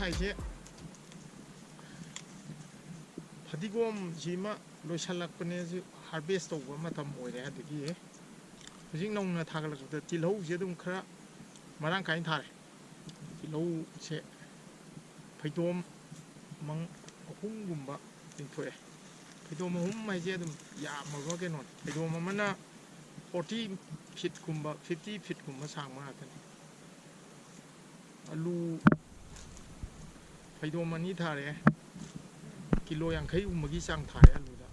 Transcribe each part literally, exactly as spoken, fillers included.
ꯊꯥꯏꯁꯦ ꯐꯗꯤꯒꯣꯝꯁꯤꯃ ꯂꯣꯏꯁꯤꯜꯂꯛꯄꯅꯦ, ꯍꯧꯖꯤꯛ harvest ꯇꯧꯕ ꯃꯇꯝ ꯑꯣꯏꯔꯦ꯫ ꯑꯗꯒꯤ ꯍꯧꯖꯤꯛ ꯅꯧꯅ ꯊꯥꯒꯠꯂꯛꯄꯗ ꯇꯤꯜꯍꯧꯁꯦ ꯑꯗꯨꯝ ꯈꯔ ꯃꯔꯥꯡ ꯀꯥꯏꯅ ꯊꯥꯔꯦ꯫ ꯇꯤꯜꯍꯧꯁꯦ ꯐꯩꯗꯣꯝ ꯃꯪ-, ꯑꯍꯨꯝꯒꯨꯝꯕ ꯂꯤꯡꯊꯣꯛꯑꯦ꯫ ꯐꯩꯗꯣꯝ ꯑꯍꯨꯝ ꯍꯥꯏꯁꯦ ꯑꯗꯨꯝ ꯌꯥꯝꯃꯕ ꯀꯩꯅꯣꯅꯤ꯫ ꯐꯩꯗꯣꯝ ꯑꯃꯅ forty feet ꯀꯨꯝꯕ, fifty feet ꯀꯨꯝꯕ ꯁꯥꯡꯕ ꯉꯥꯛꯇꯅꯤ꯫ ꯑꯂꯨ ꯐꯩꯗꯣꯝ ꯑꯅꯤ ꯊꯥꯔꯦ, ꯀꯤꯂꯣ ꯌꯥꯡꯈꯩꯒꯨꯝꯕꯒꯤ ꯆꯥꯡ ꯊꯥꯔꯦ ꯑꯂꯨꯗ꯫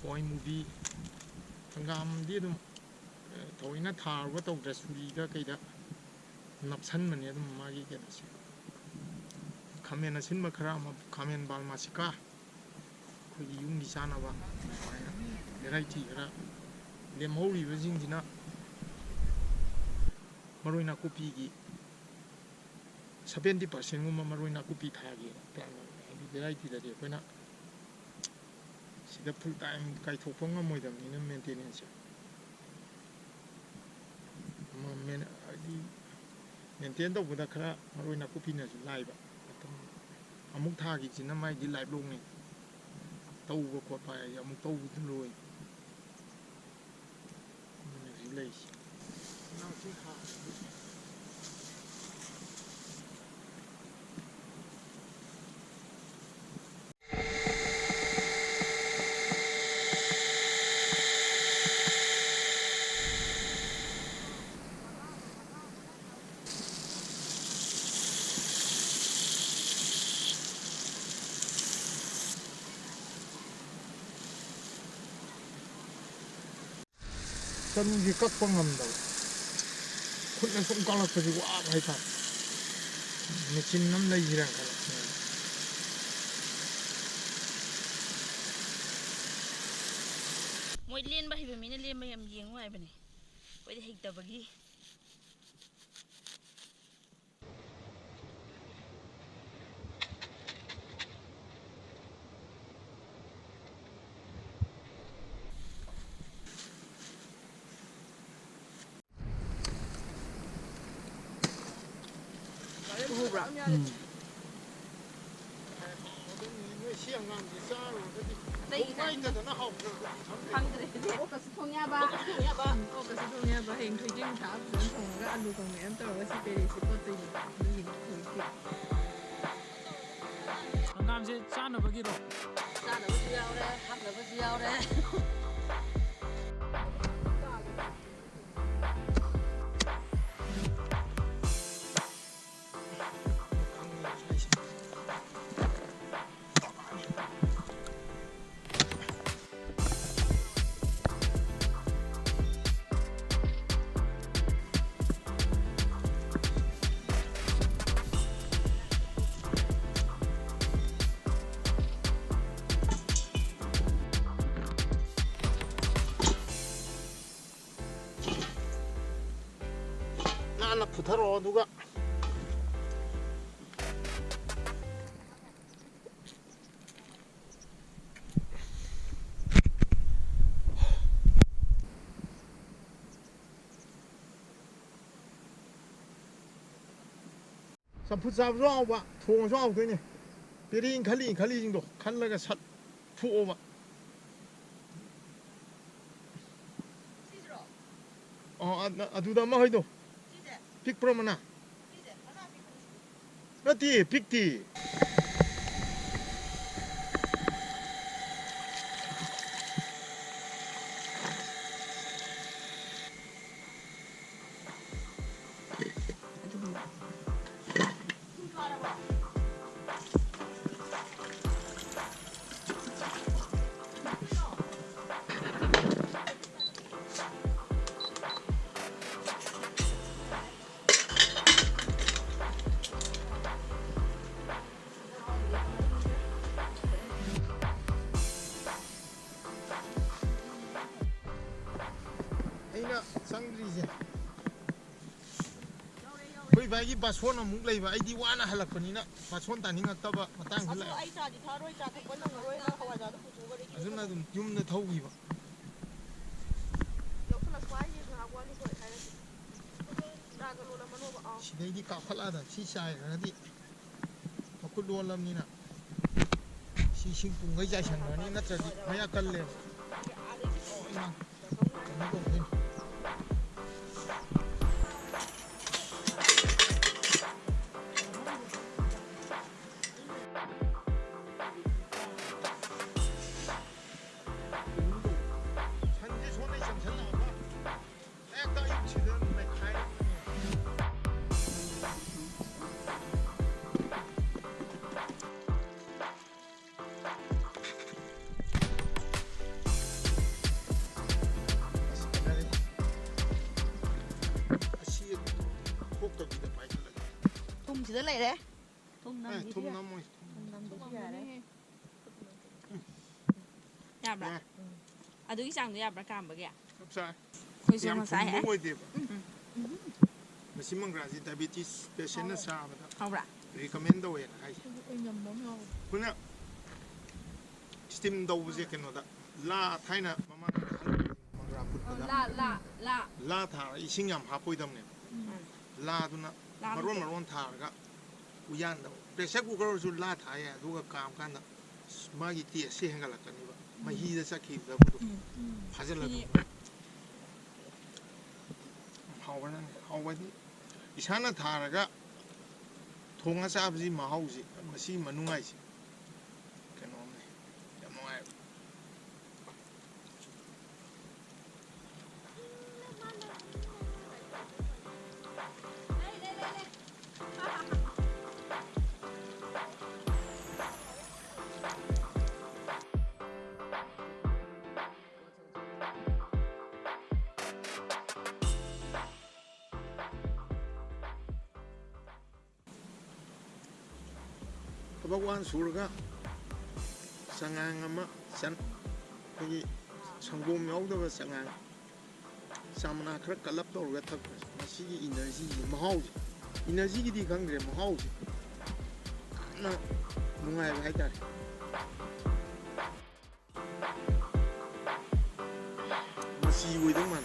ꯍꯋꯥꯏ ꯃꯨꯕꯤ, ꯍꯪꯒꯥꯝꯗꯤ ꯑꯗꯨꯝ, ꯑ, ꯊꯑꯣꯏꯅ ꯊꯥꯔꯨꯕ ꯇꯧꯗ꯭ꯔꯦ, ꯁꯨꯔꯤꯗ ꯀꯩꯗ ꯅꯞꯁꯟꯕꯅꯦ ꯑꯗꯨꯝ ꯃꯥꯒꯤ ꯀꯩꯅꯣꯁꯦ꯫ ꯈꯥꯃꯦꯟ ꯑꯁꯤꯟꯕ ꯈꯔ ꯑꯃ, ꯈꯥꯃꯦꯟ ꯕꯥꯜꯃꯥꯁꯤꯀꯥ, ꯑꯩꯈꯣꯏꯒꯤ ꯌꯨꯝꯒꯤ ꯆꯥꯅꯕ ꯑꯗꯨꯃꯥꯏꯅ variety ꯈꯔ꯫ ꯂꯦꯝꯍꯧꯔꯤꯕꯁꯤꯡꯁꯤꯅ ꯃꯔꯣꯏ ꯅꯥꯀꯨꯞꯄꯤꯒꯤ seventy percent ꯒꯨꯝꯕ ꯃꯔꯣꯏ ꯅꯥꯀꯨꯞꯄꯤ ꯊꯥꯒꯦꯅ plan ꯇꯧꯕꯅꯦ꯫ ꯍꯥꯏꯗꯤ variety ꯗꯗꯤ ꯑꯩꯈꯣꯏꯅ ꯁꯤꯗ full time ꯀꯥꯏꯊꯣꯛꯄ ꯉꯝꯃꯣꯏꯗꯕꯅꯤꯅ maintenance ꯁꯦ꯫ ꯑꯃ ꯃꯦꯟ-, ꯍꯥꯏꯗꯤ maintain ꯇꯧꯕꯗ ꯈꯔ ꯃꯔꯣꯏ ꯅꯥꯀꯨꯞꯄꯤꯅꯁꯨ ꯂꯥꯏꯕ꯫ ꯃꯇꯝ ꯑꯃꯨꯛ ꯊꯥꯒꯤꯁꯤꯅ ꯃꯥꯏꯗꯤ lifelong ꯅꯤ꯫ ꯇꯧꯕ ꯈꯣꯠꯄ ꯍꯥꯏꯗꯤ ꯑꯃꯨꯛ ꯇꯧꯕꯗ ꯂꯣꯏ꯫ ꯑꯗꯨꯅ ꯍꯧꯖꯤꯛ ꯂꯩꯔꯤꯁꯦ꯫ ꯆꯔꯨꯁꯦ ꯀꯛꯄ ꯉꯝꯗꯕ, ꯈꯨꯠꯅ ꯁꯨꯝ ꯀꯛꯂꯛꯄꯁꯦ ꯋꯥꯕ ꯍꯥꯏꯇꯥꯔꯦ꯫ ꯃꯦꯆꯤꯟ ꯑꯃ ꯂꯩꯁꯤꯔꯥꯅ ꯈꯜꯂꯛꯄꯅꯦ꯫ ꯃꯣꯏ ꯂꯦꯟꯕ ꯍꯩꯕ ꯃꯤꯅ ꯂꯦꯟꯕ ꯌꯥꯝ ꯌꯦꯡ ꯅꯨꯡꯉꯥꯏꯕꯅꯦ, ꯑꯩꯈꯣꯏꯗꯤ ꯍꯩꯇꯕꯒꯤ꯫ ꯎꯕ꯭ꯔꯥ? ꯎꯝ꯫ ꯈꯪꯗ꯭ꯔꯦ꯫ ꯑꯣꯛꯀꯁꯨ ꯊꯣꯡ ꯌꯥꯕ꯫ ꯊꯣꯡ ꯌꯥꯕ꯫ ꯑꯣꯛꯀꯁꯨ ꯊꯣꯡ ꯌꯥꯕ꯫ ꯍꯌꯦꯡ ꯊꯣꯏꯗꯤꯡ ꯊꯥꯛꯑ ꯐꯖꯅ ꯊꯣꯡꯉꯒ ꯑꯂꯨ ꯀꯪꯃꯦꯠ ꯑꯃ ꯇꯧꯔꯒ ꯁꯤ ꯄꯦꯔꯦꯟꯁꯁꯤ ꯀꯣꯠꯇꯣꯏꯅꯦꯕ꯫ ꯑꯗꯨꯒꯤꯅꯤ ꯍꯧꯖꯤꯛꯀꯤ꯫ ꯍꯪꯒꯥꯝꯁꯦ ꯆꯥꯅꯕꯒꯤꯔꯣ? ꯆꯥꯅꯕꯁꯨ ꯌꯥꯎꯔꯦ, ꯍꯥꯞꯅꯕꯁꯨ ꯌꯥꯎꯔꯦ꯫ ꯅꯥꯟꯅ ꯐꯨꯊꯔꯛꯑꯣ, ꯑꯗꯨꯒ ꯆꯝꯐꯨꯠ ꯆꯥꯕꯁꯨ ꯍꯥꯎꯕ, ꯊꯣꯡꯉꯁꯨ ꯍꯥꯎꯗꯣꯏꯅꯦ꯫ ꯄꯦꯔꯦꯡ ꯈꯜꯂꯤ ꯈꯜꯂꯤꯁꯤꯡꯗꯣ ꯈꯜꯂꯒ ꯁꯠ ꯐꯨꯛꯑꯣꯕ꯫ ꯑꯣ, ꯑ-, ꯑꯗꯨꯗ ꯑꯃ ꯍꯣꯏꯗꯣ꯫ ꯄꯤꯛꯄ꯭ꯔꯣ ꯃꯅꯥ? ꯅꯠꯇꯦ, ꯄꯤꯛꯇꯦ꯫ ꯑꯩꯅ ꯆꯪꯗ꯭ꯔꯤꯁꯦ, ꯑꯩꯈꯣꯏ ꯏꯕꯥꯏꯒꯤ ꯕꯥꯁꯣꯟ ꯑꯃꯨꯛ ꯂꯩꯕ꯫ ꯑꯩꯗꯤ ꯋꯥꯅ ꯍꯜꯂꯛꯄꯅꯤꯅ ꯕꯥꯁꯣꯟ ꯇꯥꯅꯤꯡꯉꯛꯇꯕ ꯃꯇꯥꯡꯁꯨ ꯑꯗꯣ ꯂꯥꯛꯑꯦ꯫ ꯑꯩ ꯆꯥꯗꯤ ꯊꯛꯑꯔꯣꯏ, ꯆꯥ ꯊꯛꯄ ꯅꯪꯉꯔꯣꯏꯅ ꯍꯋꯥꯏꯖꯥꯔꯗꯣ ꯄꯨꯊꯣꯛꯑꯒ ꯔꯦꯗꯤ ꯑꯗꯨꯅ ꯇꯧꯁꯜꯂꯦ꯫ ꯑꯗꯨꯝ ꯌꯨꯝꯗ ꯊꯧꯈꯤꯕ꯫ ꯌꯧꯁꯜꯂꯛꯄ ꯍꯥꯏꯁꯦ ꯉꯥꯏꯍꯥꯛ ꯋꯥꯠꯂꯤ ꯍꯣꯏ ꯍꯥꯏꯔꯁꯤ꯫ ꯆꯥꯒ ꯂꯣꯜꯂꯝꯃꯅꯣꯕ, ꯑꯥꯎ꯫ ꯁꯤꯗꯩꯗꯤ ꯀꯥꯞꯈꯠꯂꯛꯑꯗ ꯁꯤ ꯆꯥꯏꯈ꯭ꯔꯒꯗꯤ ꯃꯈꯨꯠ ꯂꯣꯜꯂꯝꯅꯤꯅ꯫ ꯁꯤ ꯏꯁꯤꯡ ꯄꯨꯡꯈꯩ ꯆꯥꯏꯁꯟꯈ꯭ꯔꯅꯤ, ꯅꯠꯇ꯭ꯔꯗꯤ ꯃꯌꯥ ꯀꯜꯂꯦꯕ꯫ ꯂꯣꯏꯅ ꯀꯩꯅꯣ ꯇꯧꯗꯣꯏꯅꯤ꯫ ꯁꯟꯁꯦ ꯁꯣꯝꯗꯩ ꯆꯪꯁꯜꯂꯛꯑꯒ ꯍꯦꯛꯇ ꯑꯌꯨꯛꯁꯤꯗ ꯅꯩꯈꯥꯏꯔꯛꯄꯅꯦ꯫ ꯑꯁ, ꯐꯖꯔꯦ꯫ ꯑꯁꯤ ꯈꯣꯛꯇꯕꯤꯗ ꯄꯥꯏꯈꯠꯂꯒꯦ꯫ ꯊꯨꯝꯁꯤꯗ ꯂꯩꯔꯦ꯫ ꯊꯨꯝ ꯑꯦ, ꯅꯝꯈꯤꯁꯤ ꯊꯨꯝ ꯌꯥꯔꯦ꯫ ꯅꯝꯃꯣꯏ꯫ ꯊꯨꯝ ꯅꯝꯈꯤꯁꯤ ꯌꯥꯔꯦ꯫ ꯌꯥꯕ꯭ꯔꯥ? ꯌꯥꯏ꯫ ꯎꯝ꯫ ꯑꯗꯨꯒꯤ ꯆꯥꯡꯗꯣ ꯌꯥꯕ꯭ꯔꯥ ꯀꯥꯝꯕꯒꯤ? ꯆꯞ ꯆꯥꯏ꯫ ꯑꯩꯈꯣꯏꯁꯨ ꯌꯥꯝ ꯉꯁꯥꯏ ꯊꯨꯝꯕ ꯑꯣꯏꯗꯦꯕ꯫ ꯎꯝ꯫ ꯃꯁꯤ ꯃꯪꯒ꯭ꯔꯥꯁꯤ diabetes patientꯅ ꯆꯥꯕꯗ ꯍꯥꯎꯕ꯭ꯔꯥ? Recommend ꯇꯧꯋꯦꯅ ꯍꯥꯏꯁꯦ꯫ ꯑꯩꯈꯣꯏꯅ steam ꯇꯧꯕꯁꯦ ꯀꯩꯅꯣꯗ, ꯂꯥ ꯊꯥꯏꯅ ꯃꯃꯥꯡꯗ ꯑꯍꯜ ꯃꯪꯒ꯭ꯔꯥ ꯐꯨꯠꯄꯗ ꯂꯥ, ꯂꯥ, ꯂꯥ꯫ ꯂꯥ ꯊꯥꯔꯒ ꯏꯁꯤꯡ ꯌꯥꯝ ꯍꯥꯞꯄꯣꯏꯗꯕꯅꯦꯕ꯫ ꯎꯝ꯫ ꯂꯥꯗꯨꯅ ꯂꯥꯗꯨ ꯃꯔꯣꯟ ꯃꯔꯣꯟ ꯊꯥꯔꯒ ꯎꯌꯥꯟꯗ, pressure cooker ꯑꯣꯏꯔꯁꯨ ꯂꯥ ꯊꯥ ꯌꯥꯏ, ꯑꯗꯨꯒ ꯀꯥꯝꯀꯥꯟꯗ ꯃꯥꯒꯤ tasteꯁꯦ ꯍꯦꯟꯒꯠꯂꯛꯀꯅꯦꯕ꯫ ꯃꯍꯤꯗ ꯆꯠꯈꯤꯕꯗ ꯎꯝ꯫ ꯐꯥꯖꯤꯜꯂꯛꯄ꯫ ꯁꯤꯗꯤ ꯍꯥꯎꯕꯅꯅꯦ, ꯍꯥꯎꯕꯗꯤ ꯏꯁꯥꯅ ꯊꯥꯔꯒ ꯊꯣꯡꯉ ꯆꯥꯕꯁꯤ ꯃꯍꯥꯎꯁꯤ, ꯃꯁꯤ ꯃꯅꯨꯡ ꯍꯥꯏꯁꯦ ꯀꯩꯅꯣꯝꯅꯤ, ꯌꯥꯝ ꯅꯨꯡꯉꯥꯏꯕ꯫ ꯊꯕꯛ ꯋꯥꯅ ꯁꯨꯔꯒ ꯆꯉꯥꯡ ꯑꯃ ꯆꯟ-, ꯑꯩꯈꯣꯏꯒꯤ ꯁꯪꯒꯣꯝ ꯌꯥꯎꯗꯕ ꯆꯉꯥꯡ, ꯆꯥ ꯃꯅꯥ ꯈꯔ ꯀꯜꯂꯞ ꯇꯧꯔꯒ ꯊꯛꯄꯁꯦ, ꯃꯁꯤꯒꯤ ꯏꯅꯔꯖꯤꯁꯦ, ꯃꯍꯥꯎꯁꯦ, ꯏꯅꯔꯖꯤꯒꯤꯗꯤ ꯈꯪꯗ꯭ꯔꯦ, ꯃꯍꯥꯎꯁꯦ ꯌꯥꯝꯅ ꯅꯨꯡꯉꯥꯏꯕ ꯍꯥꯏꯇꯥꯔꯦ꯫ ꯃꯆꯤ ꯑꯣꯏꯗꯧ ꯃꯥꯜꯂꯦ꯫